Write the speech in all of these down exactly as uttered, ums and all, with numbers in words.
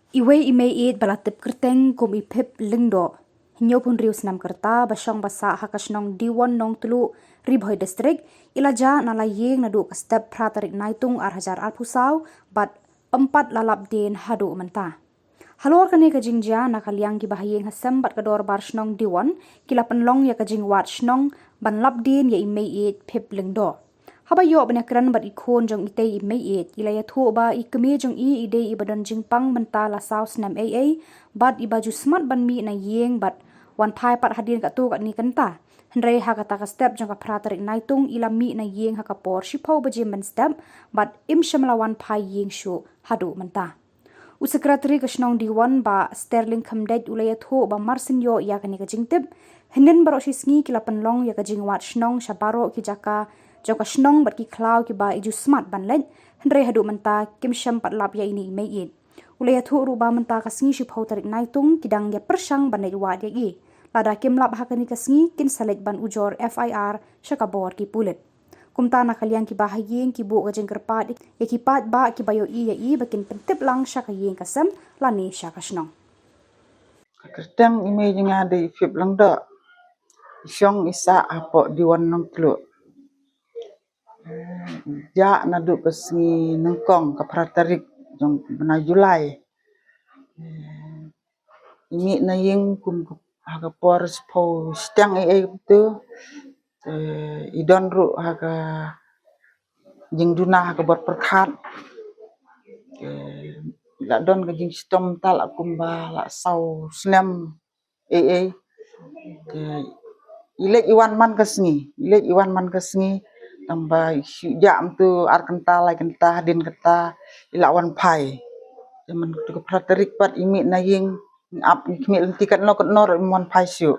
Iwei i meiieit ba la tip kyrteng kum i Phip Lyngdoh, hynñiewphew hynriew snem ka rta, ba shong ba sah ha ka shnong Diwon Nongtluh, Ri Bhoi District, i la jah na la ïing naduh ka step phra tarik Naitung ar hajar arphew saw, bad ym pat la lap dien haduh mynta. Halor kane ka jingjia, na ka liang ki bahaïing hasem bad ka dorbar shnong Diwon, ki la pynlong ïa ka jingwad shnong ban lap dien ïa i meiieit Phip Lyngdoh. Haba ïoh ban ïakren bad i khun jong itei i meiieit, i la ïathuh ba i kmie jong i i dei iba don jingpang mynta la saw snem eiei, bad iba ju smat ban mih na ïing bad wan phai pat hadien katto katne kynta. Hynrei ha kata ka step jong ka phra tarik Naitung, i la mih na ïing ha ka por shiphew baje mynstep, bad im shym la wan phai ïing shuh haduh mynta. U Secretary ka shnong Diwon, Bah Sterling Khymdeit, u la ïathuh ba mar syn ïoh ïa kane ka jingtip, hynnin baroh shi sngi ki la pynlong ïa ka jingwad shnong sha baroh ki jaka jong ka shnong bad ki khlaw kiba i ju smat ban leit, hynrei haduh mynta kim shym pat lap ïa ine i meiieit. U la ïathuh ruh ba mynta ka sngi shiphew tarik Naitung ki dang ïa pyrshang ban leit wad ïa i. Lada kim lap ha kane ka sngi, kin sa leit ban ujor F I R sha ka bor ki pulit. Kumta na ka liang ki bahaïing ki buh ka jingkyrpad ïa ki paidbah kiba ïohi ïa i ba kin pyntip lang sha ka ïing ka sem lane sha ka shnong. Ka kyrteng i mei jong nga dei i Phip Lyngdoh. I shong i sah hapoh Diwon Nongtluh. Jah naduh ka sngi nyngkong, ka phra tarik jong u bnai July. I mih na ïing kum ha ka por shiphew shiteng eiei kumto. Eh, i don ruh ha ka jingduna ha ka bor pyrkhat. Eh, la don ka jingshitom, ta la kumba la saw snem eiei. Eh, i leit i wan man ka sngi, i leit i wan man ka sngi. Tang ba i shu jah kumto ar kynta, lai kynta, hadien kata i la wan phai. Te mynta ka phra tarik pat i mih na ïing, ngi ap ngi khmih lynti katno katno ruh im wan phai shuh.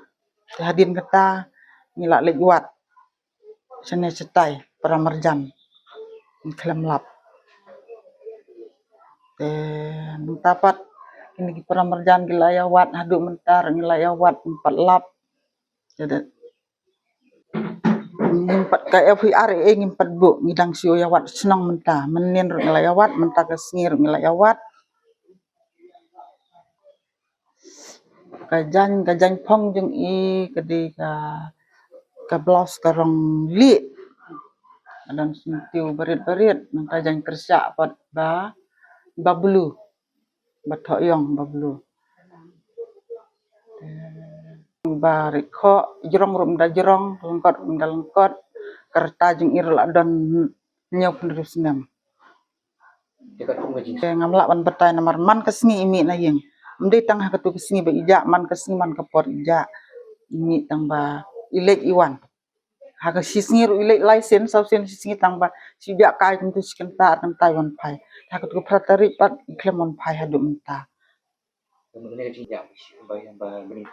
Te hadien kata ngi la leit wad shane shatai para marjan, ngi khlem lap. Te mynta pat kine ki para marjan ki la ïa wad, haduh mynta ruh ngi la ïa wad, ym pat lap. Te da ngim pat, ka F I R ei ngim pat buh, ngi dang shu ïa wad shnong mynta. Mynnin ruh ngi la ïa wad, mynta ka sngi ruh ngi la ïa wad. Ka jaiñ, ka jaiñ phong jong i ka dei ka, ka blouse ka rong lieh. Ka don syntiew barit barit, nangta jaiñ kyrshah pat ba, ba blue, ba thoh ïong ba blue. Ba rit khoh, jrong ruh ym da jrong, lyngkot ruh ym da lyngkot. Ka rta jong i ruh la don hynñiewphew hynriew snem. Te ngam lah ban batai namar man ka sngi i mih na ïing. Ym dei tang ha katu ka sngi ba i jah, man ka sngi man ka por i jah. I mih tang ba i leit i wan. Ha ka shi sngi ruh i leit lai sien, saw sien shi sngi, tang ba shi jah kai kumtu shi kynta ar kynta i wan phai. Ha katu ka phra tarik pat i khlem wan phai haduh mynta. Ka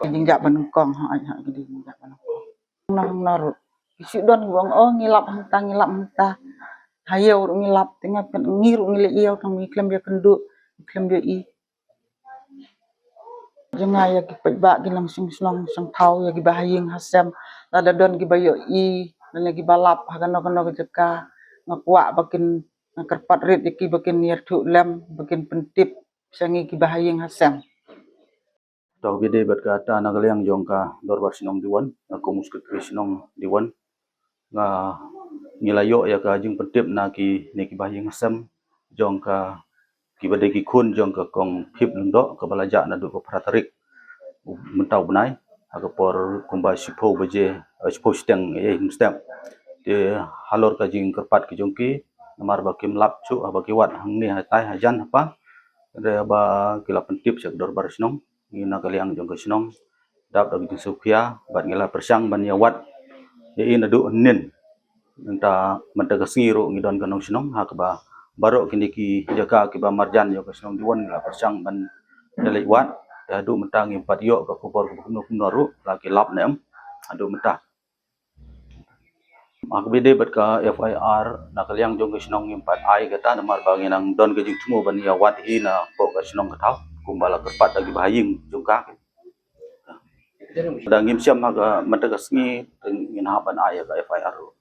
jingjah ba nyngkong, ha, ha, ka jingjah ba nyngkong. Hangno hangno ruh ki shu don kiba ong, oh, ngi lap hangta, ngi lap hangta. Ha ïew ruh ngi lap, te nga pyn, ngi ruh ngi leit ïew, tang ngi khlem ïakynduh, ngi khlem ïohi. Jong nga ïa ki paidbah, ki nongshong shnong shong thaw, ïa ki bahaïing hasem, lada don kiba ïohi lane kiba lap ha kano kano ka jaka, nga kwah ba kin, nga kyrpad rit ïa ki ba kin ïathuh lem, ba kin pyntip sha ngi ki bahaïing hasem. To, kaba ïadei bad kata, na ka liang jong ka dorbar shnong Diwon, nga kum u sekretari shnong Diwon, nga, ngi la ïoh ïa ka jingpyntip na kine ki bahaïing hasem jong ka, kiba dei ki khun jong ka kong Phip Lyngdoh, kaba la jah naduh ka phra tarik mynta u bnai, ha ka por kumba shiphew baje, eh, shiphew shiteng, eh, mynstep. Te halor ka jingkyrpad ka jong ki, namar ba kim lap shuh haba ki wad hangne hatai hajan hapa. Hynrei ba ki la pyntip sha ka dorbar shnong, ngi na ka liang jong ka shnong, dap da ka jingsngewkhia, bad ngi la pyrshang ban ïa wad ïa i naduh hynnin. Nangta mynta ka sngi ruh ngi don ka nongshnong, ha kaba baroh kine ki jaka kiba marjan ïa ka shnong Diwon ngi la pyrshang ban ïa leit wad. Te haduh mynta ngim pat ïoh ka khubor kaba kumno kumno ruh, la ki lap ne em haduh mynta. Ha kaba ïadei bad ka F I R, na ka liang jong ka shnong ngim pat ai kata, namar ba ngi nang don ka jingthmu ban ïa wad hi na poh ka shnong ka thaw, kumba la kyrpad da ki bahaïing jong ka. Da ngim shem ha ka mynta ka sngi, te ngin hap ban ai ïa ka F I R ruh.